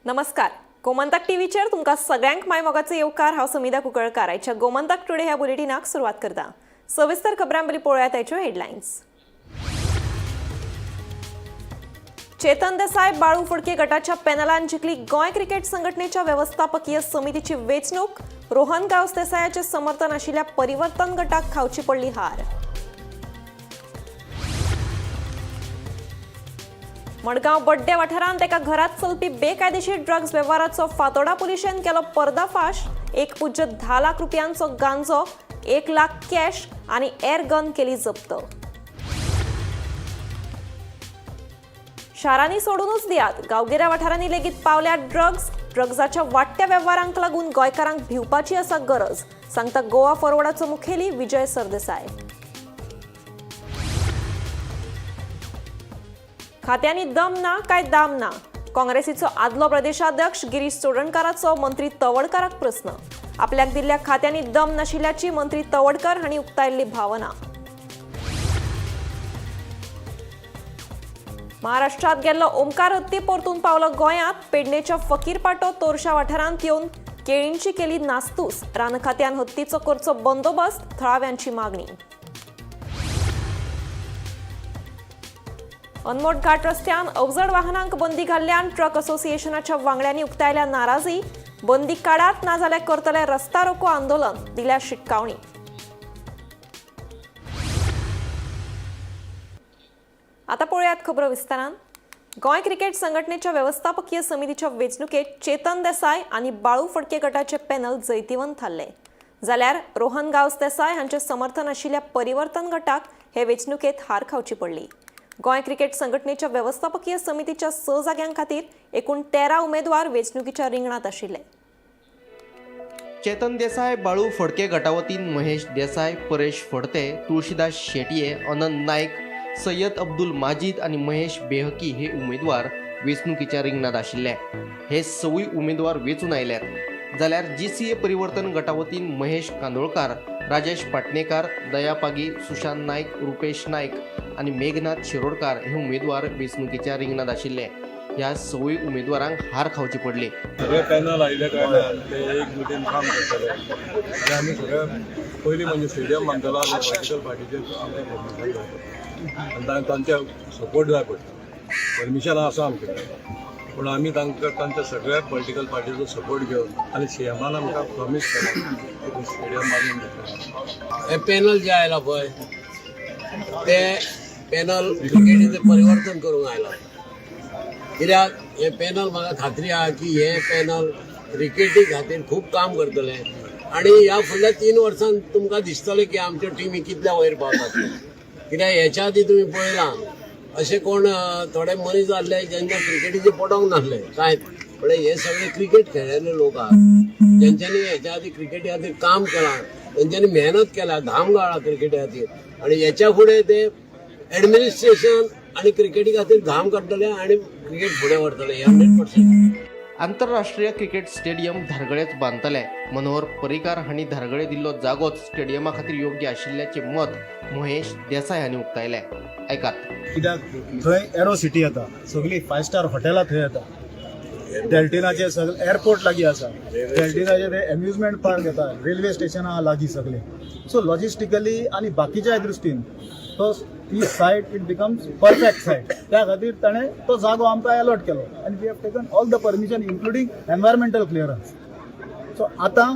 नमस्कार, गोमंतक टीव्हीचेर तुमकां सगळ्यांक मायमोगाचो येवकार. हांव समिधा कुंकळकार. आयच्या गोमंतक टुडे ह्या बुलेटिनाक सुरवात करता. सविस्तर खबरां पयलीं पळोवया आयच्यो हेडलायन्स. चेतन देसाय बाळू फडके गटाच्या पॅनलान जिखली गोंय क्रिकेट संघटनेच्या वेवस्थापकीय समितीची वेंचणूक. रोहन गांवस देसायाचे समर्थन आशिल्ल्या परिवर्तन गटाक खावची पडली हार. मडगांव बड्डे वाठारांत एका घरात चलपी बेकायदेशीर ड्रग्ज वेव्हाराचो फातोडा पुलिशेन केलो पर्दाफाश. 1.10 लाख रुपयांचो गांजो, 1 लाख कॅश आणि एअर गन केली जप्त. शारांनी सोडूनच दियात, गांवगिऱ्या वाठारांनी लेगीत पावल्या ड्रग्ज. ड्रग्जाच्या वाडट्या वेव्हारांक लागून गोंयकारांक भिवपाची आसा गरज, सांगता गोवा फॉरवर्डाचो मुखेली विजय सरदेसाय. खात्यांनी दम ना काय दाम ना, काँग्रेसीचो आदलो प्रदेशाध्यक्ष गिरीश चोडणकाराचो मंत्री तवडकाराक प्रस्न. आपल्याक दिल्ल्या खात्यांनी दम नाशिल्ल्याची मंत्री तवडकर हांणी उक्तायल्ली भावना. महाराष्ट्रात गेल्लो ओमकार हत्ती परतून पावलो गोंयांत. पेडणेच्या फकीरपाटो तोरशा वाठारांत येवन केळींची केली नासतूस. रान खात्यान हत्तीचो करचो बंदोबस्त, थळाव्यांची मागणी. अनमोड घाट रस्त्यान अवजड वाहनांक बंदी घाल्ल्यान ट्रक असोसिएशनाच्या वांगड्यांनी उक्तायल्या नाराजी. बंदी काडात, ना जाल्यार करतले रस्ता रोको आंदोलन, दिल्या शिटकावणी. आता पळोवयात खबरो विस्तारान. गोंय क्रिकेट संघटनेच्या वेवस्थापकीय समितीच्या वेंचणुकेत चेतन देसाय आनी बाळू फडके गटाचे पॅनल जैतिवंत थारले, जाल्यार रोहन गांवस देसाय हांचे समर्थन आशिल्ल्या परिवर्तन गटाक हे वेंचणुकेत हार खावची पडली. गोंय क्रिकेट संघटनेच्या वेवस्थापकीय समितीच्या 6 जाग्यां खातीर एकूण 13 उमेदवार वेंचणुकीच्या रिंगणात आशिल्ले. चेतन देसाय बाळू फडके गटावतीन महेश देसाय, परेश फडते, तुळशीदास शेटये, अनंत नायक, सय्यद अब्दुल माजीद आनी महेश बेहकी हे उमेदवार वेंचणुकीच्या रिंगणात आशिल्ले. हे सवूय उमेदवार वेंचून आयल्यात. जाल्यार जीसीए परिवर्तन गटावतीन महेश कांदोळकार, राजेश पाटणेकार, दया पागी, सुशांत नायक, रुपेश नायक आनी मेघनाथ शिरोडकार हे उमेदवार वेंचणुकीच्या रिंगणात आशिल्ले. ह्या सवूय उमेदवारांक हार खावची पडली. सगळे पॅनल आयिल्ल्या कारणान ते एकजुटीन काम करतले आनी आमी सगळे पयलीं म्हणजे स्टेडियम बांदतलो जाल्यार पॉलिटिकल पार्टीचे आमकां परमिशन जाय पडटा आनी तांचे सपोर्ट जाय पडटा. परमिशन आसा आमचे कडेन, पूण आमी तांकां तांच्या सगळ्या पॉलिटिकल पार्टीचो सपोर्ट घेवन आनी सीएमान आमकां प्रॉमीस केला की स्टेडियम बांदून दितले. हे पॅनल जे आयला पळय, ते पॅनल क्रिकेटीचें परिवर्तन करूंक आयला. कित्याक हे पॅनल म्हाका खात्री आहा की हे पॅनल क्रिकेटी खातीर खूब काम करतले आनी ह्या फुडल्या 3 वर्सांत तुमकां दिसतलें की आमच्यो टिमी कितल्या वयर पावतात. कित्याक हेच्या आदीं तुमी पळयलां, अशे कोण थोडे मनीस आहले जेंच्या क्रिकेटीचें पडोंक नासलें कांयच, पण हे सगळे क्रिकेट खेळिल्ले लोक आहात, जेंच्यांनी हेच्या आदीं क्रिकेटी खातीर काम केलां, तेंच्यांनी मेहनत केल्या, घाम गाळा क्रिकेटी खातीर आनी हेच्या फुडें ते एडमिनिस्ट्रेशन आनी क्रिकेटी खातीर घाम काडटले आनी क्रिकेट फुडें व्हरतले, हे 100%. आंतरराष्ट्रीय क्रिकेट स्टेडियम धारगळेच बांदतले. मनोहर पर्रीकार हांणी धारगळे दिल्लो जागोच स्टेडियमा खातीर योग्य आशिल्ल्याचें मत महेश देसाय हांणी उक्तायलें. आयकात. कित्याक थंय एरो सिटी येता, सगळीं फायव स्टार हॉटेलां थंय येता, डेल्टिनाचे सगळे एअरपोर्ट लागीं आसा, डेल्टिनाचे ते एम्युजमेंट पार्क येता, रेल्वे स्टेशन आहा लागीं सगळे. सो लॉजिस्टिकली आनी बाकीच्याय दृश्टीन तो ती site it becomes perfect site. त्या खातीर ताणें तो जागो आमकां एलॉट केलो आनी we have taken all the permission, including environmental clearance. So आतां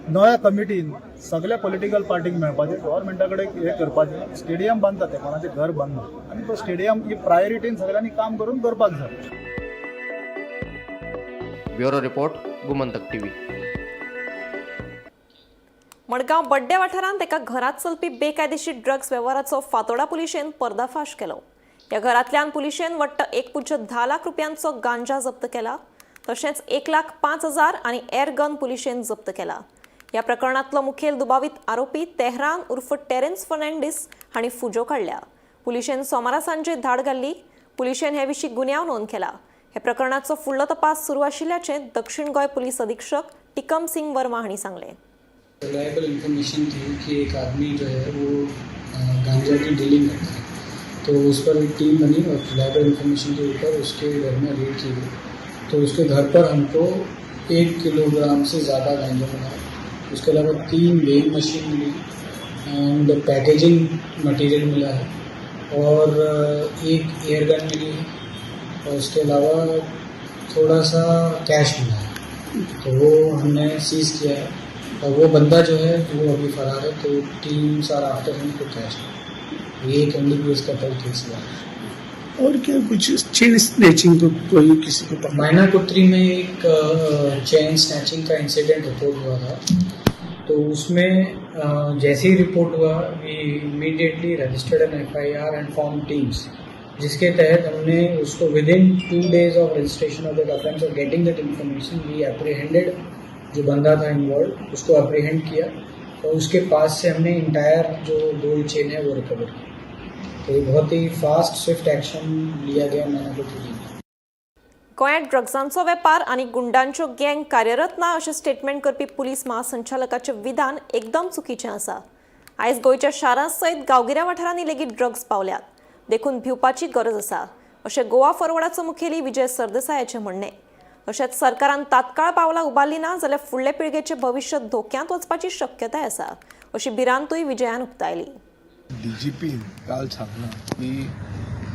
नव्या कमिटीन सगळ्या पॉलिटिकल पार्टीक मेळपाचें, गव्हर्मेंटा कडेन हें करपाचें. स्टेडियम बांदता ते, कोणाचें घर बांदना आनी तो स्टेडियम ही प्रायोरिटीन सगळ्यांनी काम करून करपाक जाय. Bureau report, Gomantak TV. Madgaon Badde वाठारांत एका घरात चलपी बेकायदेशीर ड्रग्ज वेव्हाराचो फातोडा पुलिशेन पर्दाफाश केलो. ह्या घरांतल्यान पुलिशेन वट्ट 1.10 लाख रुपयांचो गांजा जप्त केला. तशेंच 1,05,000 आनी एअर गन पुलिशेन जप्त केला. ह्या प्रकरणांतलो मुखेल दुबावीत आरोपी तेहरान उर्फ टेरेन्स फर्नांडीस हांणी फुजो काडल्या. पुलिशेन सोमारा सांजे धाड घाल्ली. पुलिशेन हे विशीं गुन्यांव नोंद केला. हे प्रकरणाचो फुडलो तपास सुरू आशिल्ल्याचें दक्षिण गोंय पुलीस अधीक्षक टिकम सिंग वर्मा हांणी सांगलें. रिलायबल इंफॉर्मेशन थी कि एक आदमी जो है वो गांजा की डीलिंग करता है, तो उस पर एक टीम बनी और रिलायबल इंफॉर्मेशन के ऊपर उसके घर में रेड की गई। तो उसके घर पर हमको 1 किलोग्राम से ज़्यादा गांजा मिला। उसके अलावा 3 वेइंग मशीन मिली एंड पैकेजिंग मटेरियल मिला है और एक एयर गन मिली है और उसके अलावा थोड़ा सा कैश मिला है, तो वो हमने सीज़ किया है और वो बंदा जो है वो अभी फरार है, तो teams are after him to catch. ये एक एनडीपीएस का कल केस हुआ है। और क्या कुछ चेन स्नैचिंग को कोई किसी को पकड़ा? मैनापुत्री में एक चेन स्नैचिंग का इंसिडेंट रिपोर्ट हुआ था, तो उसमें जैसे ही रिपोर्ट हुआ we immediately registered an FIR and form teams, जिसके तहत हमने उसको within 2 days of registration of that offence Aur getting that information we apprehended जो बंदा था इन्वॉल्व, उसको अप्रीहेंड किया और उसके पास से हमने इंटायर जो गोल्ड चेन है वो रिकवर की। तो ये बहुत ही फास्ट स्विफ्ट एक्शन लिया गया मैनापुत्री में। गोंयांत ड्रग्सांचो वेपार आनी गुंडांच्यो गँग कार्यरत ना अशें स्टेटमेंट करपी पुलीस महासंचालकाचें विधान एकदम चुकीचें आसा. आयज गोंयच्या शारां सयत गांवगिऱ्या वाठारांनी लेगीत ड्रग्स पावल्यात, देखून भिवपाची गरज आसा अशें गोवा फॉरवर्डाचो मुखेली विजय सरदेसायाचें म्हणणें. तशेंच सरकारान तात्काळ पावलां उबारलीं ना जाल्यार फुडले पिळगेचें भविश्य धोक्यांत वचपाची शक्यताय आसा अशी भिरांतूय विजयान उक्तायली. डीजीपीन काल सांगलां की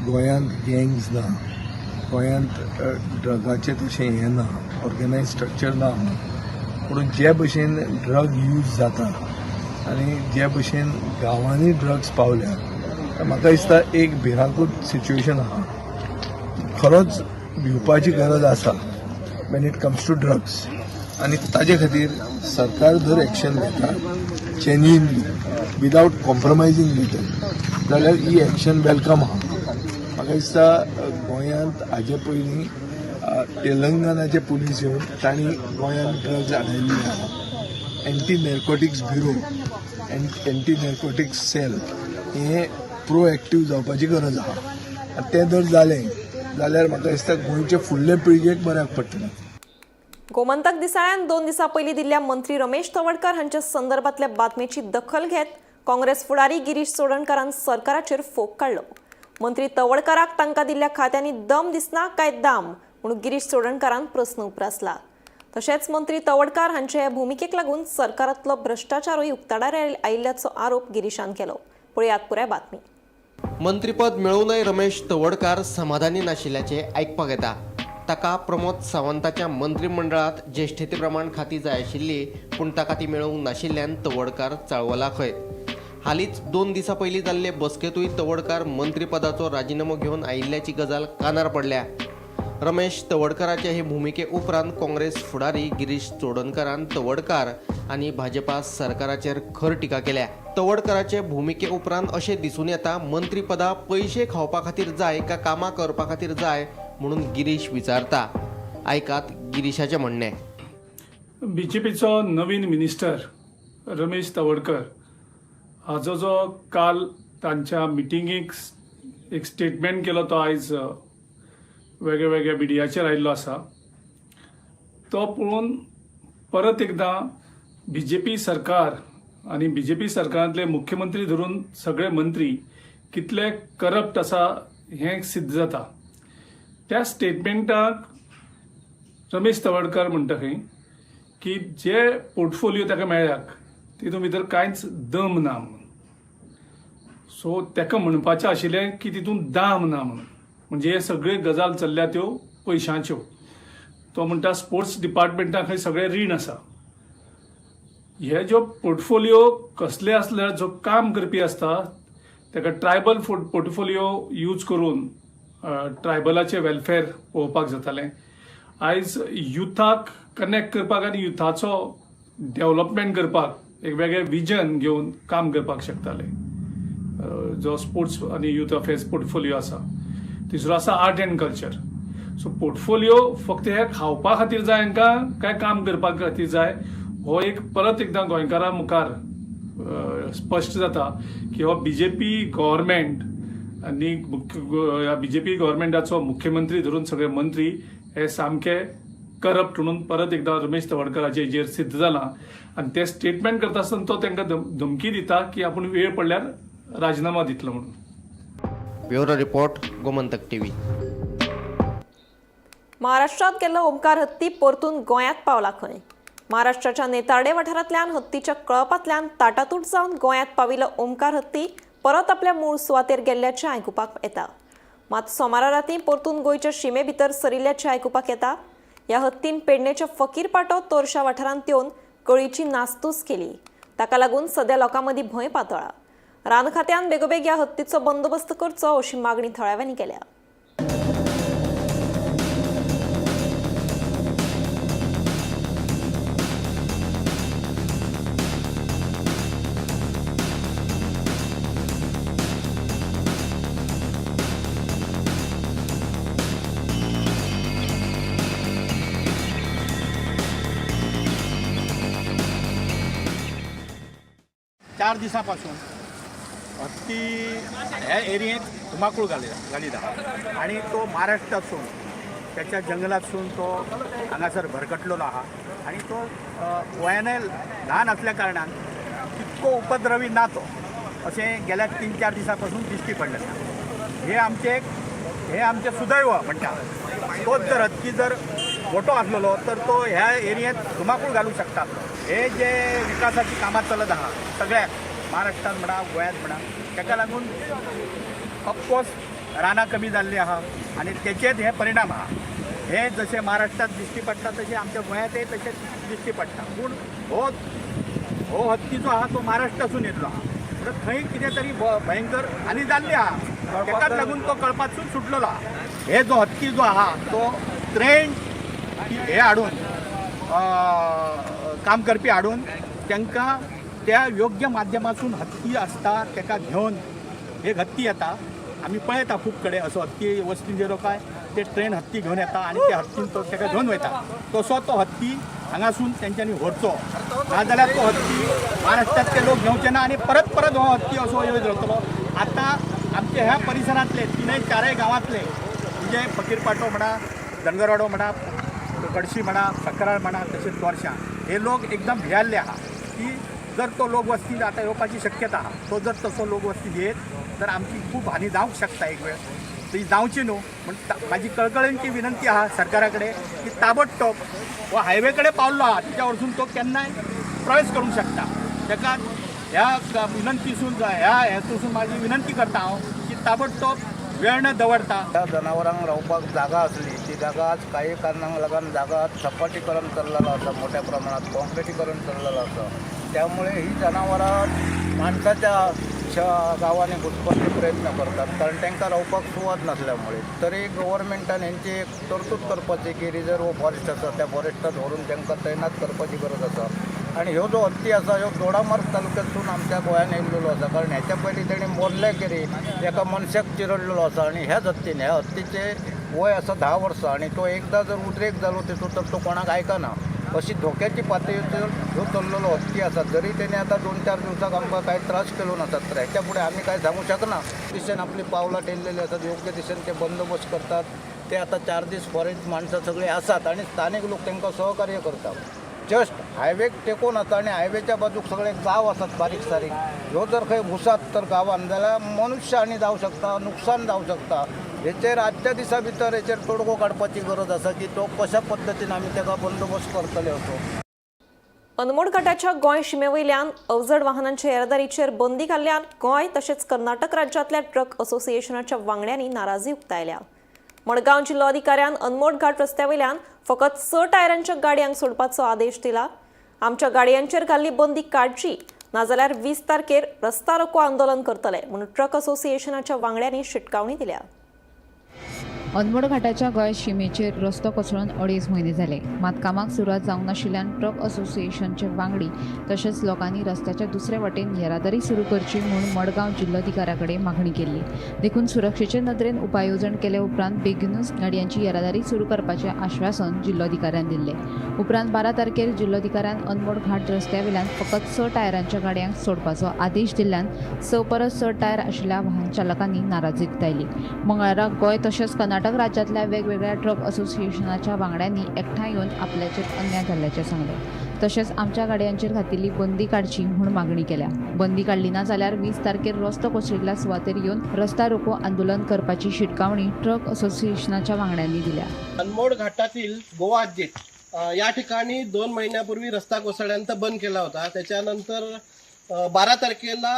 गोंयांत गँग्स ना, गोंयांत ड्रगाचें तशें हें ना, ऑर्गनायज स्ट्रक्चर ना. पूण जे भशेन ड्रग यूज जाता आनी जे भशेन गांवांनी ड्रग्स पावल्या, म्हाका दिसता एक भिरांकूळ सिच्युएशन आहा. खरोच भिवपाची गरज आसा when it comes to drugs. आनी ताजे खातीर सरकार जर एक्शन घेता जेन्युइनली विदावट कॉम्प्रोमायझींग घेता जाल्यार ही एक्शन welcome आहा. म्हाका दिसता गोंयांत हाजे पयलीं तेलंगणाचे पुलीस येवन तांणी गोंयांत ड्रग्स हाडिल्ले आहा. Anti narcotics bureau, anti narcotics cell हें प्रोएक्टीव जावपाची गरज आहा. आनी तें जर जालें जाल्यार म्हाका दिसता गोंयचे फुडले पिळगेक बऱ्याक पडटलें. गोमंतक दिसाळ्यान 2 दिसां पयलीं दिल्ल्या मंत्री रमेश तवडकर हांच्या संदर्भातल्या बातमेची दखल घेत काँग्रेस फुडारी गिरीश चोडणकारान सरकाराचेर फोग काडलो. मंत्री तवडकराक तांकां दिल्ल्या खात्यांनी दम दिसना काय दाम म्हणून गिरीश चोडणकारान प्रस्न उप्रासला. तशेंच मंत्री तवडकार हांचे हे भुमिकेक लागून सरकारांतलो भ्रश्टाचारूय उक्ताडार आयिल्ल्याचो आरोप गिरीशान केलो. पळयात पुराय बातमी. मंत्रीपद मेळोवनय रमेश तवडकार समाधानी नाशिल्ल्याचें आयकपाक येता. ताका प्रमोद सावंताच्या मंत्रिमंडळांत ज्येश्ठते प्रमाण खाती जाय आशिल्ली, पूण ताका ती मेळोवंक नाशिल्ल्यान तवडकार चाळवला खंय. हालींच 2 दिसां पयलीं जाल्ले बसकेंतूय तवडकार मंत्रीपदाचो राजिनामो घेवन आयिल्ल्याची गजाल कानार पडल्या. रमेश तवडकाराचे हे भुमिके उपरांत काँग्रेस फुडारी गिरीश चोडणकारान तवडकार आनी भाजपा सरकाराचेर खर टिका केल्या. तवडकाराचे भुमिके उपरांत अशें दिसून येता मंत्रीपदां पयशे खावपा खातीर जाय का कामां करपा खातीर जाय म्हणून गिरीश विचारता. आयकात गिरीशाचें म्हणणें. बीजेपीचो नवीन मिनिस्टर रमेश तवडकर हाजो जो काल तांच्या मिटिंगेक एक स्टेटमेंट केलो तो आयज वेगळ्या वेगळ्या मिडियाचेर आयिल्लो आसा. तो पळोवन परत एकदां बीजेपी सरकार आनी बीजेपी सरकारांतले मुख्यमंत्री धरून सगळे मंत्री कितले करप्ट आसा हें सिद्ध जाता. त्या स्टेटमेंटाक रमेश तवडकर म्हणटा खंय की जे पोर्टफोलियो ताका मेळ्ळ्याक तितून भितर कांयच दम ना म्हणून. सो ताका म्हणपाचें आशिल्लें की तितून दाम ना म्हणून, म्हणजे हे सगळे गजाल चल्ल्या त्यो पयशांच्यो. तो म्हणटा स्पोर्ट्स डिपार्टमेंटा खंय सगळें रीण आसा. हे ज्यो पोर्टफोलियो कसले आसल्यार जो काम करपी आसता ताका ट्रायबल पोर्टफोलियो यूज करून ट्रायबलाचें वेलफेअर पळोवपाक जातालें. आयज युथाक कनेक्ट करपाक आनी युथाचो डेवलपमेंट करपाक एक वेगळें विजन घेवन काम करपाक शकताले. जो स्पोर्ट्स आनी युथ अफेर्स पोर्टफोलियो आसा. तिसरो आसा art and culture. So portfolio फक्त हे खावपा खातीर जाय हांकां काय काम करपा खातीर जाय हो एक परत एकदां गोंयकारां मुखार स्पश्ट जाता की हो बीजेपी गव्हर्मेंट आनी बीजेपी गव्हर्मेंटाचो मुख्यमंत्री धरून सगळे मंत्री हे सामके करप्ट म्हणून परत एकदा रमेश तवडकर हेजेर सिद्ध जाला. आनी ते स्टेटमेंट करता आसतना तो तांकां धमकी दिता की आपूण वेळ पडल्यार राजिनामा दितलो म्हणून. Bureau report, Gomantak TV. महाराष्ट्रात गेल्लो ओमकार हत्ती परतून गोंयांत पावला खंय. महाराष्ट्राच्या नेतार्डे वाठारांतल्यान हत्तीच्या कळपांतल्यान ताटातूट जावन गोंयांत पाविल्लो ओमकार हत्ती परत आपल्या मूळ सुवातेर गेल्ल्याचें आयकुपाक येता. मात सोमारा रातीं परतून गोंयच्या शिमे भितर सरिल्ल्याचें आयकुपाक येता. ह्या हत्तीन पेडणेच्या फकीर पाटो तोरशा वाठारांत येवन कळीची नासतूस केली. ताका लागून सध्या लोकां मदीं भंय पातळा. रान खात्यान बेगोबेग ह्या हत्तीचो बंदोबस्त करचो अशी मागणी थळाव्यांनी केल्या. चार दिसां पासून हत्ती ह्या एरियेंत धुमाकूळ घालीत आहा आनी तो महाराष्ट्रातसून त्याच्या जंगलातसून तो हांगासर भरकटलेलो आहा आनी तो वयानय ल्हान असल्या कारणान तितको उपद्रवी ना तो, अशें गेल्या 3-4 दिसां पासून दिश्टी पडलें. हे आमचें सुदैव म्हणटा. तोच जर हत्ती जर मोठो आसलेलो तर तो ह्या एरियेंत धुमाकूळ घालूंक शकता. हे जे विकासाची कामां चलत आहा सगळ्याक महाराष्ट्रान म्हणा गोंयांत म्हणा, ताका लागून ऑफकोर्स रानां कमी जाल्लीं आहा आनी तेचेच हे परिणाम आहा. हे जशें महाराष्ट्रांत दिश्टी पडटा तशें आमच्या गोंयांतय तशेंच दिश्टी पडटा. पूण हो हत्ती जो आहा तो महाराष्ट्रासून येतलो आहा, म्हणून थंय कितें तरी भयंकर आनी जाल्ली आहा, ताकाच लागून तो कळपासून सुटलेलो आहा. हे जो हत्ती जो आहा तो ट्रेन हे हाडून काम करपी हाडून तांकां त्या योग्य माध्यमासून हत्ती आसता ताका घेवन एक हत्ती येता. आमी पळयता खूब कडेन असो हत्ती वस्तीन गेलो काय ते ट्रेन हत्ती घेवन येता आनी त्या हत्तीन तो ताका घेवन वयता. तसो तो हत्ती हांगासून तेंच्यांनी व्हरचो, नाजाल्यार तो हत्ती महाराष्ट्रांतले लोक घेवचे ना आनी परत परत हो हत्ती असो येयत रावतलो. आतां आमच्या ह्या परिसरांतले तिनय चारय गांवांतले म्हणजे फकीरपाटो म्हणा, धनगरवाडो म्हणा, कडशी म्हणा, सकराळ म्हणा, तशेंच तोरशां हे लोक एकदम भियाल्ले आहा की जर तो लोक वस्ती आतां येवपाची शक्यता आहा. तो जर तसो लोक वस्ती येत तर आमची खूब हानी जावंक शकता एक वेळ, ती जावची न्हू म्हण म्हाजी कळकळींची विनंती आहा सरकारा कडेन की ताबडतोब हो हायवे कडेन पावल्लो आहा तिच्या वरसून तो केन्नाय प्रवेश करूंक शकता. ताका ह्या विनंतीसून ह्या हेतूसून म्हाजी विनंती करता हांव की ताबडतोब वेळ न दवरता त्या जनावरांक रावपाक जागा आसली ती जागा आज काही कारणांक लागून जागा सपाटीकरण चल्लेलं आसा, मोठ्या प्रमाणात काँक्रिटीकरण चल्लेलं आसा. त्यामुळे ही जनावरां माणसाच्या गांवांनी घुसपाचे प्रयत्न करतात, कारण तांकां रावपाक सुवात नासल्यामुळे. तरी गव्हर्मेंटान हेंची एक तरतूद करपाची की रिजर्व फॉरेस्ट आसा त्या फॉरेस्टात व्हरून तांकां तैनात करपाची गरज आसा. आनी ह्यो जो हत्ती आसा ह्यो दोडामार्ग तालुक्यांतसून आमच्या गोंयान येयल्लेलो आसा, कारण ह्याच्या पयलीं तेणी मोर्ले केरी एका मनशाक चिरडलेलो आसा. आनी ह्याच हत्तीन, ह्या हत्तीचें वय आसा 10 वर्सां आनी तो एकदां जर उद्रेक जालो तेचो तर तो कोणाक आयकना अशी धोक्याची पातळीचेर ह्यो चल्लेलो हत्ती आसा. जरी तेणे आतां 2-4 दिवसाक आमकां कांय त्रास केलो नासत तर ह्याच्या फुडें आमी कांय सांगूंक शकना. दिशेन आपली पावलां टेललेली आसात, योग्य दिशेन ते बंदोबस्त करतात. ते आतां 4 दीस फॉरेस्ट माणसां सगळीं आसात आनी स्थानीक लोक तांकां सहकार्य करतात. जस्ट हायवेक टेकून आसा आनी हायवेच्या बाजूक सगळे गांव आसात बारीक सारीक. ह्यो जर खंय घुसात तर गांवान जाल्यार मनुष्य हानी जावं शकता, नुकसान जावं शकता. हेचेर आजच्या दिसा भितर हेचेर तोडगो काडपाची गरज आसा की तो कशा पद्दतीन आमी ताका बंदोबस्त करतले असो. अनमोड घाटाच्या गोंय शिमेवयल्यान अवजड वाहनांच्या येरादारीचेर बंदी घाल्ल्यान गोंय तशेंच कर्नाटक राज्यांतल्या ट्रक असोसिएशनाच्या वांगड्यांनी नाराजी उक्तायल्या. मडगांव जिल्लोधिकाऱ्यान अनमोड घाट रस्त्यावयल्यान फकत 6 टायरांच्या गाडयांक सोडपाचो आदेश दिला. आमच्या गाडयांचेर घाल्ली बंदी काडची नाजाल्यार 20 तारखेर रस्ता रोको आंदोलन करतले म्हणून ट्रक असोसिएशनाच्या वांगड्यांनी शिटकावणी दिल्या. अनमोड घाटाच्या गोंय शिमेचेर रस्तो कोसळून 2.5 म्हयने जाले, मात कामाक सुरवात जावंक नाशिल्ल्यान ट्रक असोसिएशनचे वांगडी तशेंच लोकांनी रस्त्याच्या दुसरे वटेन येरादारी सुरू करची म्हूण मडगांव जिल्लोधिकाऱ्या कडेन मागणी केल्ली. देखून सुरक्षेचे नदरेन उपाय येवजण केले उपरांत बेगीनूच गाडयांची येरादारी सुरू करपाचें आश्वासन जिल्लोधिकाऱ्यान दिल्लें. उपरांत 12 तारखेर जिल्लोधिकाऱ्यान अनमोड घाट रस्त्या वयल्यान फकत 6 टायरांच्या गाडयांक सोडपाचो आदेश दिल्ल्यान 6 परस चड टायर आशिल्ल्या वाहन चालकांनी नाराजी उक्तायली. मंगळारा गोंय तशेंच कर्नाटक कर्नाटक राज्यांतल्या वेगवेगळ्या ट्रक असोसिएशनाच्या वांगड्यांनी एकठांय येवन आपल्याचेर अन्याय जाल्ल्याचें सांगलें. तशेंच आमच्या गाडयांचेर घातिल्ली बंदी काडची म्हूण मागणी केल्या. बंदी काडली ना जाल्यार 20 तारखेर रस्तो कोसळिल्ल्या सुवातेर येवन रस्ता रोको आंदोलन करपाची शिटकावणी ट्रक असोसिएशनाच्या वांगड्यांनी दिल्या. अनमोड घाटातील गोवा हद्दीत या ठिकाणी 2 महिन्यापूर्वी रस्ता कोसळल्यानंतर बंद केला होता. त्याच्यानंतर 12 तारखेला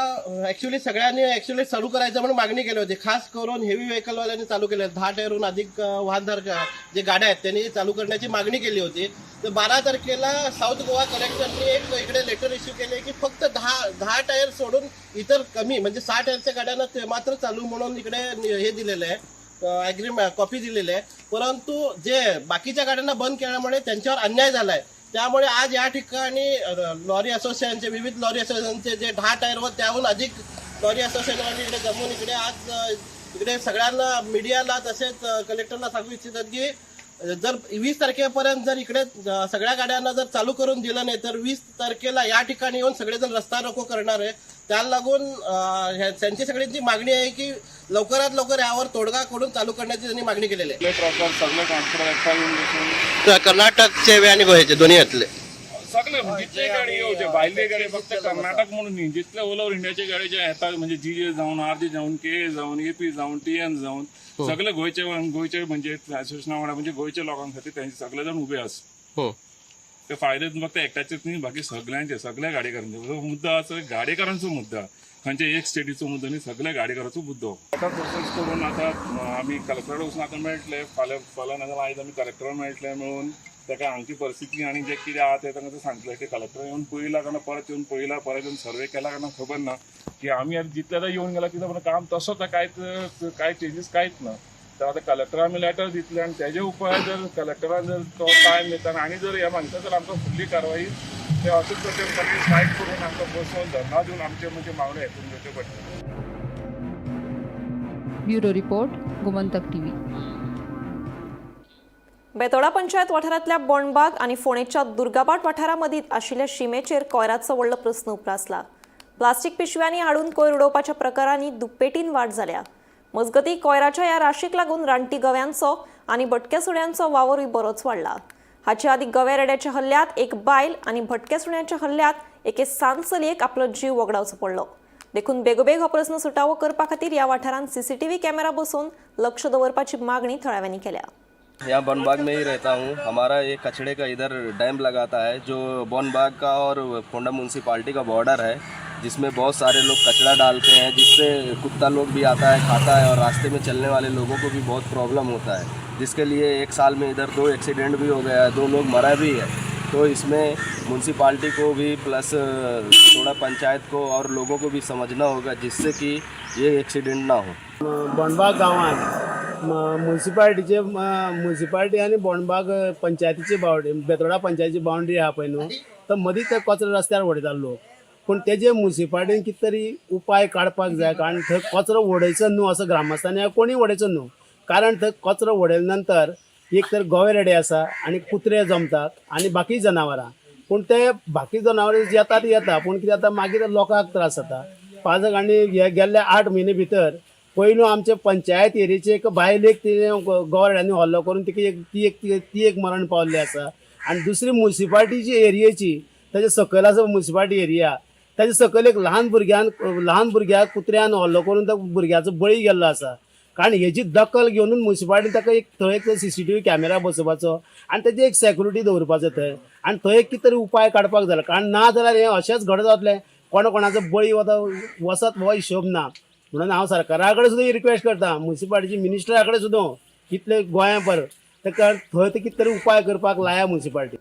ॲक्च्युली सगळ्यांनी चालू करायचं म्हणून मागणी केली होती. खास करून हेवी व्हेकलवाल्यांनी चालू केले, 10 टायरहून अधिक वाहनधारक जे गाड्या आहेत त्यांनी चालू करण्याची मागणी केली होती. तर 12 तारखेला साऊथ गोवा कलेक्टरनी एक इकडे लेटर इश्यू केले की फक्त 10 टायर सोडून इतर कमी म्हणजे 6 टायरच्या गाड्यांना ते मात्र चालू म्हणून इकडे हे दिलेलं आहे, ॲग्रीमेंट कॉपी दिलेली आहे. परंतु जे बाकीच्या गाड्यांना बंद केल्यामुळे त्यांच्यावर अन्याय झाला आहे. त्यामुळे आज या ठिकाणी लॉरी असोसिएशनचे विविध लॉरी असोसिएशनचे जे 10 टायर व त्याहून अधिक लॉरी असोसिएशनवाले इकडे जमून इकडे आज इकडे सगळ्यांना मीडियाला तसेच कलेक्टरला सांगू इच्छितात की जर 20 तारखेपर्यंत जर इकडे सगळ्या गाड्यांना जर चालू करून दिलं नाही तर 20 तारखेला या ठिकाणी येऊन सगळेजण रस्ता रोको करणार आहे. त्याला लागून त्यांची सगळ्यांची मागणी आहे की लवकरात लवकर यावर तोडगा करून चालू करण्याची त्यांनी मागणी केलेली आहे. कर्नाटकचे आणि गोव्याचे दोन्ही यातले सगळे जितले गाडी येवचे भायले गाडी फक्त कर्नाटक म्हणून न्ही, जितले ऑल ओव्हर इंडियाचे गाडी जे येतात म्हणजे जी जे जावन, आर जे जावन, के जावन, एपी जावन, टी एन जावन, सगळे गोंयचे गोंयचे म्हणजे असोसिएशना वांगडा म्हणजे गोंयच्या लोकां खातीर तेंचे सगळे जाण उबे आसा. ते फायदे फक्त एकट्याचेच न्ही, बाकी सगळ्यांचे, सगळ्या गाडयेकारांचे मुद्दो आसा. गाडयेकारांचो मुद्दो, खंयच्या एक स्टेटीचो मुद्दो न्ही, सगळ्या गाडयेकारांचो मुद्दो. आतां प्रोसेस करून आतां आमी कलेक्टरा वचून आतां मेळटले, फाल्यां फाल्यां नाजाल्यार आयज आमी कलेक्टरा मेळटले, मेळून ताका हांगची परिस्थिती आनी जें कितें आहा तें तांकां सांगतलें की कलेक्टर येवन पळयला काय ना, परत येवन पळयला, परत येवन सर्वे केला काय ना खबर ना. की आमी आतां जितले आतां येवन गेला तितलें काम तसोच कांयच कांय चेंजीस कांयच ना. तर आतां कलेक्टरा आमी लेटर दितले आनी तेजे उपाय जर कलेक्टरान जर तो टायम दिता आनी जर हें मागता तर आमकां फुडली कारवाई ते अशेंच प्रकारे स्ट्रायक करून आमकां बसोवन धरना दिवन आमचे म्हणजे मागण्यो हें करून घेवच्यो पडटल्यो. Bureau report, Gomantak TV. Betora panchayat वाठारांतल्या बोंडबाग आनी फोंडेच्या दुर्गाबाट वाठारामदीं आशिल्ल्या शिमेचेर कोयराचो व्हडलो प्रस्न उप्रासला. प्लास्टीक पिशव्यांनी हाडून कोयर उडोवपाच्या प्रकारांनी दुप्पेटीन वाड जाल्या. मजगतीं कोयराच्या ह्या राशीक लागून रानटी गव्यांचो आनी भटक्या सुण्यांचो वावरूय बरोच वाडला. हाचे आदीं गव्या रेड्याच्या हल्ल्यात एक बायल आनी भटक्या सुण्यांच्या हल्ल्यात एके सान चलयेक आपलो जीव वगडावचो पडलो. देखून बेगोबेग हो प्रस्न सुटावो करपा खातीर ह्या वाठारांत सीसीटीव्ही कॅमेरा बसोवन लक्ष दवरपाची मागणी थळाव्यांनी केल्या. यहाँ बनबाग में ही रहता हूँ. हमारा एक कचड़े का इधर डैम लगाता है जो बनबाग का और फोंडा म्यूनसिपाल्टी का बॉर्डर है, जिसमें बहुत सारे लोग कचरा डालते हैं, जिससे कुत्ता लोग भी आता है, खाता है और रास्ते में चलने वाले लोगों को भी बहुत प्रॉब्लम होता है, जिसके लिए 1 साल में इधर 2 एक्सीडेंट भी हो गया है, 2 लोग मरा भी है. तो इसमें म्यूनसिपाल्टी को भी प्लस थोड़ा पंचायत को और लोगों को भी समझना होगा, जिससे कि ये एक्सीडेंट ना हो. बोंडबाग गांवांत म्युन्सिपाल्टीचे म्युन्सिपाल्टी आनी बोंडबाग पंचायतीची बावंड्री, बेतोडा पंचायतीची बावंड्री आहा पळय न्हू, तर मदीं ते कचरो रस्त्यार उडयता लोक. पूण तेजे म्युन्सिपाल्टीन कितें तरी उपाय काडपाक जाय, कारण थंय कचरो उडयचो न्हू असो ग्रामस्थांनी कोणी उडयचो न्हू. कारण थंय कचरो उडयले नंतर एक तर गवे रेडे आसा आनी कुत्रे जमतात आनी बाकी जनावरां, पूण ते बाकी जनावरां येतात येता, पूण कितें जाता मागीर लोकांक त्रास जाता. पाजक आनी हे गेल्ले 8 म्हयने भितर पयलू आमचे पंचायत एरियेचे एक बायलेक तिणें गवऱ्यांनी हल्लो करून तिका एक ती एक ती एक मरण पावल्ली आसा. आनी दुसरी म्युन्सिपाल्टीची एरियेची ताजे सकयल आसा म्युन्सिपाल्टी एरिया, ताजे सकयल एक ल्हान भुरग्याक कुत्र्यान हल्लो करून त्या भुरग्याचो बळी गेल्लो आसा. कारण हेजी दखल घेवन म्युन्सिपाल्टीन ताका एक थंय एक सीसीटीव्ही कॅमेरा बसोवपाचो आनी तेजी एक सेक्युरिटी दवरपाचो थंय, आनी थंय एक कितें तरी उपाय काडपाक जाय. कारण ना जाल्यार हें अशेंच घडत जातलें, कोणा कोणाचो बळी वता वचत हो हिशोब ना. म्हणून हांव सरकारा कडेन सुद्दां रिक्वेस्ट करता, म्युन्सिपाल्टीचे मिनिस्टरा कडेन सुद्दां, कितले गोंया भर ताका थंय ते कितें तरी उपाय करपाक लाया म्युन्सिपाल्टी.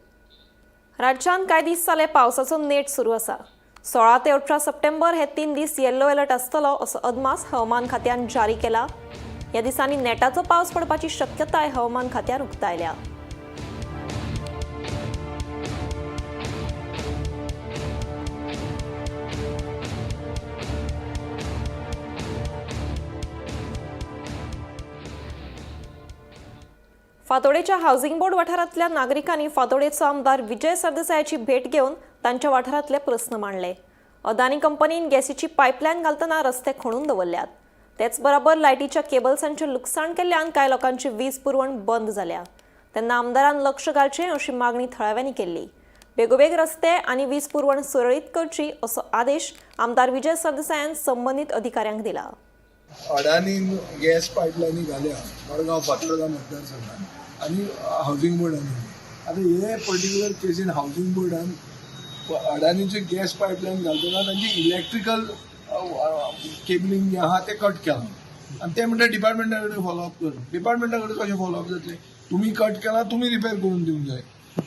राज्यांत कांय दीस जाले पावसाचो नेट सुरू आसा. 16 ते 18 सप्टेंबर हे 3 दीस येल्लो अलर्ट आसतलो असो अदमास हवामान खात्यान जारी केला. ह्या दिसांनी नेटाचो पावस पडपाची शक्यताय हवामान खात्यान उक्तायल्या. फातोडेच्या हावसिंग बोर्ड वाठारांतल्या नागरिकांनी फातोडेचो आमदार विजय सरदेसायाची भेट घेवन तांच्या वाठारांतले प्रस्न मांडले. अदानी कंपनीन गॅसीची पायपलायन घालतना रस्ते खणून दवरल्यात. तेच बराबर लायटीच्या केबल्सांचें लुकसाण केल्ल्यान कांय लोकांची वीज पुरवण बंद जाल्या. तेन्ना आमदारान लक्ष घालचें अशी मागणी थळाव्यांनी केल्ली. बेगोबेग रस्ते आनी वीज पुरवण सुरळीत करची असो आदेश आमदार विजय सरदेसायान संबंदीत अधिकाऱ्यांक दिला. अडानी गॅस पायपलायनी घाल्या मडगांव फातर्डा मतदारसंघात आनी हावजींग बोर्डांनी. आतां हे पर्टिक्युलर केसीन हावजींग बोर्डान अडानीचे गॅस पायपलायन घालतना तांची इलेक्ट्रिकल केबलिंग जें आहा तें कट केलां आनी ते म्हणटा डिपार्टमेंटा कडेन फॉलोअप कर. डिपार्टमेंटा कडेन कशें फॉलोअप जातलें? तुमी कट केलां, तुमी रिपेर करून दिवंक जाय.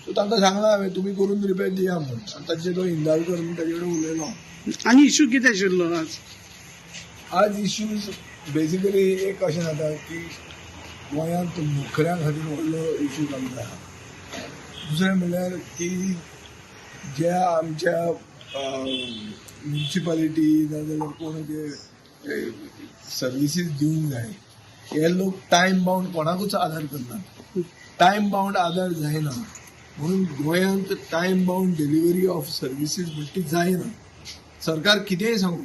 सो तांकां सांगलां हांवें तुमी करून रिपेर दिया म्हूण. आनी ताचे तो हिंदालकर म्हूण ताचे कडेन उलयलो. आनी इशू कितें आशिल्लो आज? आज इश्यूज बेसिकली एक अशें जाता की गोंयांत नोकऱ्यां खातीर व्हडलो इशू जाल्लो आहा. दुसरें म्हणल्यार की ज्या आमच्या म्युनिसिपालिटी नाजाल्यार कोण जे सर्विसीस दिवंक जाय हे लोक टायम बाउंड कोणाकूच आदार करनात. टायम बाउंड आदार जायना म्हणून गोंयांत time bound delivery of services म्हणटी ती जायना. सरकार कितेंय सांगू,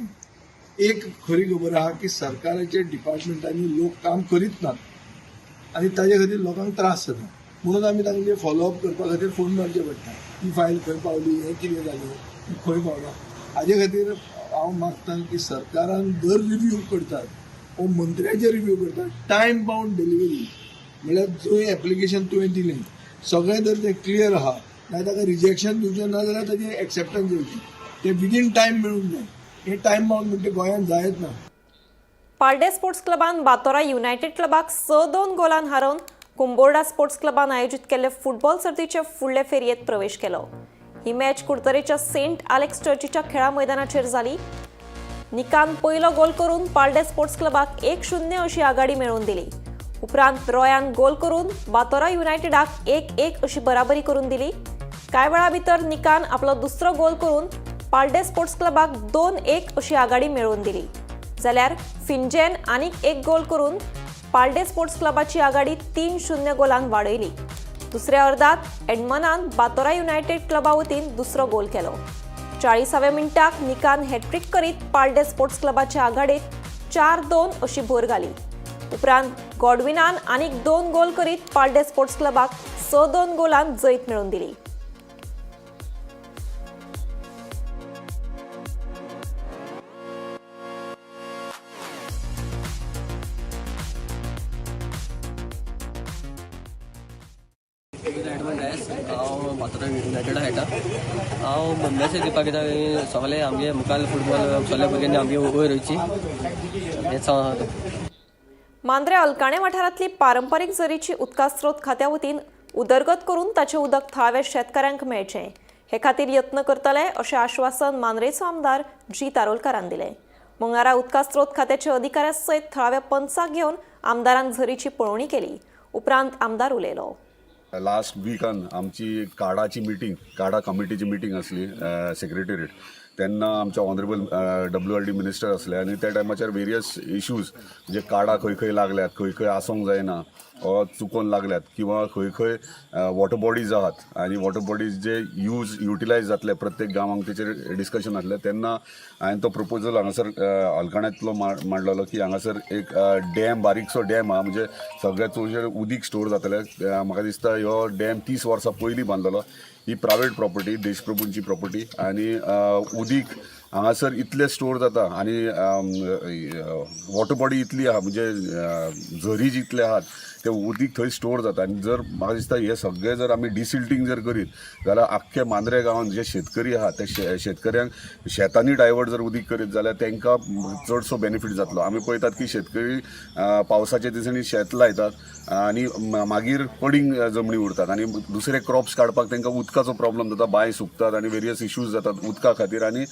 एक खरी खबर आहा की सरकाराच्या डिपार्टमेंटांनी लोक काम करीत नात आनी ताजे खातीर लोकांक त्रास जाता. म्हणून आमी तांचे फॉलोअप करपा खातीर फोन मारचे पडटा, ही फायल खंय पावली, हें कितें जालें, खंय पावलां. हाजे खातीर हांव मागता की सरकारान दर रिव्यू करतात वो मंत्र्याचे रिव्यू करतात, टायम बाउंड डिलिव्हरी म्हणल्यार जंय एप्लिकेशन तुवें दिलें सगळें जर तें क्लियर आहा ना ताका रिजेक्शन दिवचें ना जाल्यार ताजें एक्सेप्टन्स दिवचें, तें विदीन टायम मेळूंक जाय. हे टायम बाउंड म्हणटे गोंयांत जायत ना. पार्डे स्पोर्ट्स क्लबान बातोरा युनायटेड क्लबाक 6-2 गोलान हारोवन कुंबोर्डा स्पोर्ट्स क्लबान आयोजीत केल्ले फुटबॉल सर्तीचे फुडले फेरयेत प्रवेश केलो. ही मॅच कुडतरेच्या सेंट आलेक्स चर्चीच्या खेळा मैदानाचेर जाली. निकान पयलो गोल करून पार्डे स्पोर्ट्स क्लबाक 1-0 अशी आघाडी मेळोवन दिली. उपरांत रॉयान गोल करून बातोरा युनायटेडाक 1-1 अशी बराबरी करून दिली. कांय वेळा भितर निकान आपलो दुसरो गोल करून पार्डे स्पोर्ट्स क्लबाक 2-1 अशी आघाडी मेळोवन दिली. जाल्यार फिंजेन आनीक एक गोल करून पार्डे स्पोर्ट्स क्लबाची आघाडी 3-0 गोलान वाडयली. दुसऱ्या अर्दात एडमनान बातोरा युनायटेड क्लबा वतीन दुसरो गोल केलो. 40व्या मिनटाक निकान हॅट्रीक करीत पार्डे स्पोर्ट्स क्लबाच्या आघाडीत 4-2 अशी भर घाली. उपरांत गॉडविनान आनीक 2 गोल करीत पार्डे स्पोर्ट्स क्लबाक 6-2 गोलान जैत मेळोवन दिली. एडमंड डायस, हांव फातोर्डा युनायटेडा खेळटा. हांव मॅसेज दिवपाक कित्याक सगळे आमगे मुखार फुटबॉल सगल्या भुरग्यांनी आमगे वयर वयची हेंच हांव. मांद्रे अलकाणे वाठारांतली पारंपरीक झरीची उदका स्रोत खात्या वतीन उदरगत करून ताचें उदक थळाव्या शेतकाऱ्यांक मेळचें हे खातीर यत्न करतले अशें आश्वासन मांद्रेचो आमदार जी तारोलकारान दिलें. मंगळारा उदका स्रोत खात्याचे अधिकाऱ्या सयत थळाव्या पंचाक घेवन आमदारान झरीची पळोवणी केली. उपरांत आमदार उलयलो. लास्ट विकान आमची काडाची मिटींग, काडा कमिटीची मिटींग आसली सेक्रेटेरिएट, तेन्ना आमचे ऑनरेबल WRD minister आसले आनी त्या टायमाचेर वेरियस इश्यूज म्हणजे काडा खंय खंय लागल्यात, खंय खंय आसूंक जायना वा चुकोन लागल्यात किंवा खंय खंय वॉटर बॉडीज आहात आनी वॉटर बॉडीज जे यूज युटिलायज जातले प्रत्येक गांवांक तेचेर डिस्कशन आसलें. तेन्ना हांवें तो प्रपोजल हांगासर अलकाण्यांतलो मांडलेलो की हांगासर एक डॅम, बारीकसो डॅम आहा, म्हणजे सगळ्या चडशें उदीक स्टोर जातलें. म्हाका दिसता ह्यो डॅम 30 वर्सां पयलीं बांदलेलो. ही प्रायवेट प्रॉपर्टी, देशप्रभूंची प्रॉपर्टी आनी उदीक हांगासर इतलें स्टोर जाता आनी वॉटर बॉडी इतली आहा, म्हणजे झरी जितले आहात ते उदीक थंय स्टोर जाता. आनी जर म्हाका दिसता हे सगळे जर आमी डिसिल्टींग जर करीत जाल्यार आख्खे मांद्रे गांवांत जे शेतकरी आहात ते शेतकऱ्यांक शेतांनी डायवर्ट जर उदीक करीत जाल्यार तांकां चडसो बेनिफीट जातलो. आमी पळयतात की शेतकरी पावसाच्या दिसांनी शेत लायतात आनी मागीर पडींग जमनी उरतात आनी दुसरे क्रॉप्स काडपाक तांकां उदकाचो प्रॉब्लम जाता, बांय सुकतात आनी वेरियस इश्यूज जातात उदका खातीर आनी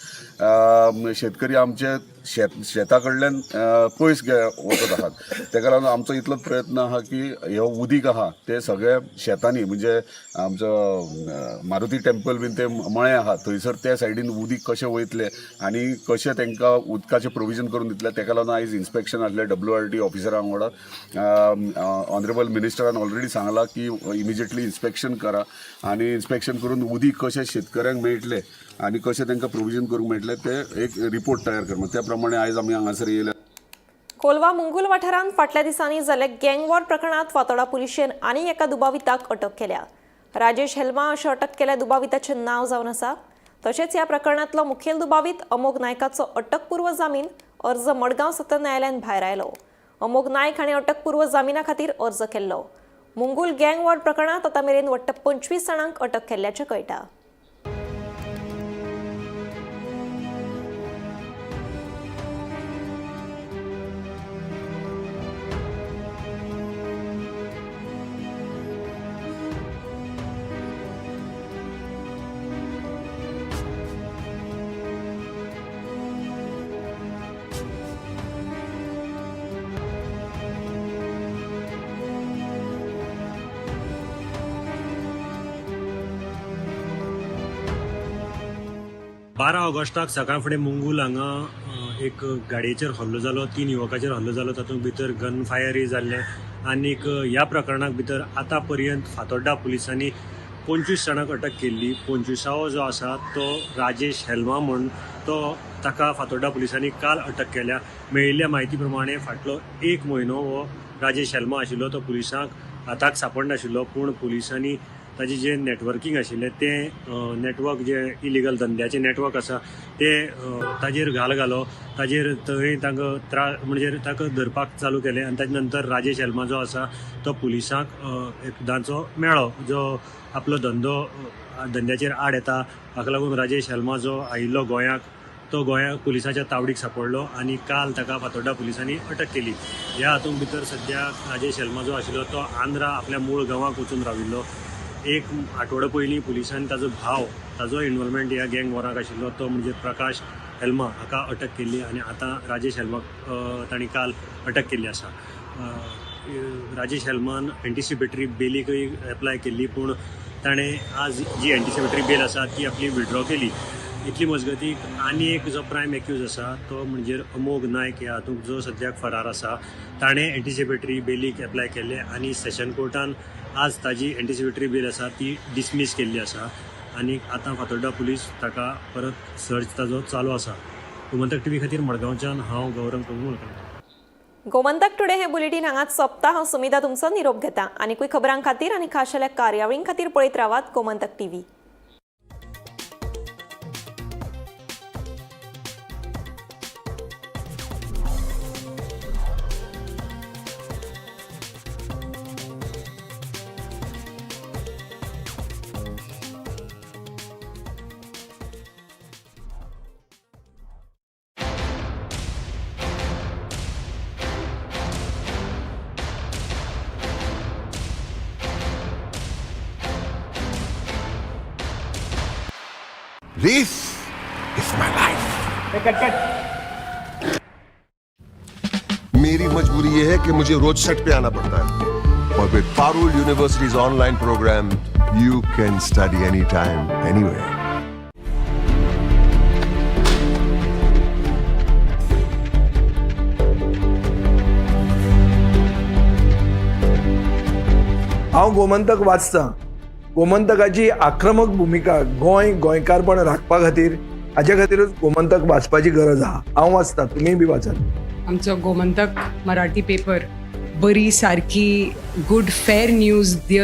शेतकरी आमचे शेता कडल्यान पयस वचत आहात. ताका लागून आमचो इतलोच प्रयत्न आहा की ह्यो उदीक आहा ते सगळे शेतांनी, म्हणजे आमचो मारुती टेम्पल बीन ते मळे आहा थंयसर त्या सायडीन उदीक कशें वयतलें आनी कशें तांकां उदकाचें प्रोविजन करून दितलें. ताका लागून आयज इन्स्पेक्शन आसलें WRD ऑफिसरा वांगडा. ऑनरेबल मिनिस्टरान ऑलरेडी सांगलां की इमिजिएटली इन्स्पेक्शन करा आनी इन्स्पेक्शन करून उदीक कशें शेतकऱ्यांक मेळटलें आनी कशें तांकां प्रोविजन करूंक मेळटलें ते एक रिपोर्ट तयार कर. त्या प्रमाणे आयज आमी हांगासर येयले. कोलवा मुंगूल वाठारांत फाटल्या दिसांनी जाल्ल्या गँगवॉर प्रकरणात फातोडा पुलिशेन आनी एका दुबाविताक अटक केल्या. राजेश हेल्मा अशें अटक केल्या दुबाविताचें नांव जावन आसा. तशेंच ह्या प्रकरणांतलो मुखेल दुबावीत अमोघ नायकाचो अटकपूर्व जामीन अर्ज मडगांव सत्र न्यायालयान भायर आयलो. अमोघ नायक हाणें अटकपूर्व जामिना खातीर अर्ज केल्लो. मुंगूल गँगवॉर प्रकरणांत आतां मेरेन वट्ट 25 जाणांक अटक केल्ल्याचें कळटा. बारा ऑगस्टाक सकाळ फुडें मुंगूल हांगा एक गाडयेचेर हल्लो जालो, 3 युवकाचेर हल्लो जालो, तातूंत भितर गन फायरय जाल्लें आनीक ह्या प्रकरणाक भितर आतां पर्यंत फातोड्डा पुलिसांनी 25 जाणांक अटक केल्ली. 25वो जो आसा तो राजेश हेल्मा म्हूण तो ताका फातोड्डा पुलिसांनी काल अटक केल्या. मेळिल्ल्या म्हायती प्रमाणे फाटलो 1 म्हयनो हो राजेश हेल्मा आशिल्लो तो पुलिसांक हाताक सापडनाशिल्लो, पूण पुलिसांनी ताजें जें नॅटवर्कींग आशिल्लें तें नॅटवर्क जें इलिगल धंद्याचें नॅटवर्क आसा तें ताजेर घाल घालो, ताजेर थंय तांकां त्रास म्हणजे ताका धरपाक चालू केलें आनी ताजे नंतर राजेश हेल्मा जो आसा तो पुलिसांक एकदांचो मेळ्ळो, जो आपलो धंदो धंद्याचेर आड येता. हाका लागून राजेश हेल्मा जो आयिल्लो गोंयाक तो गोंया पुलिसाच्या तावडीक सापडलो आनी काल ताका फातोड्डा पुलिसांनी अटक केली. ह्या हातूंत भितर सद्या राजेश हेल्मा जो आशिल्लो तो आंध्रा आपल्या मूळ गांवाक वचून राविल्लो. 1 आठवडो पयलीं पुलिसांनी ताजो भाव, ताजो इन्वॉल्वमेंट ह्या गँग वॉराक आशिल्लो तो म्हणजे प्रकाश हेल्मा हाका अटक केल्ली आनी आतां राजेश हेल्माक तांणी काल अटक केल्ली आसा. राजेश हेल्मान एंटिसिपेटरी बेलीकय एप्लाय केल्ली, पूण ताणें आज जी एंटिसिपेटरी बेल आसा ती आपली विड्रॉ केली. इतली मजगती आनी एक जो प्रायम एक्यूज आसा तो म्हणजे अमोघ नायक ह्या हातूंत जो सद्याक फरार आसा ताणें एंटिसिपेटरी बेलीक एप्लाय केल्लें आनी सेशन कोर्टान आज ताजी एंटिसिपेटरी बेल आसा ती डिसमीस केल्ली आसा आनी आतां फातोड्डा पुलीस ताका परत सर्च ताजो चालू आसा. गोमंतक टीव्ही खातीर मडगांवच्यान हांव गौरव प्रभू मळकर्णकार. गोमंतक टुडे हे बुलेटीन हांगाच सोंपता. हांव सुमिता तुमचो निरोप घेता. आनीकूय खबरां खातीर आनी खाशेल्या कार्यावळीं खातीर पळयत रावात Gomantak TV. This is my life. Cut cut. मेरी मजबूरी ये है कि मुझे रोज सेट पे आना पड़ता है और with Parul University's online program you can study any time anywhere. हांव गोमंतक वाचतां. गोमंतकाची आक्रमक भुमिका गोंय गोंयकारपण राखपा खातीर हाजे खातीरूच गोमंतक वाचपाची गरज आहा. हांव वाचता, तुमीय बी वाचात. आमचो गोमंतक मराठी पेपर बरी सारकी गुड फेर न्यूज दियत.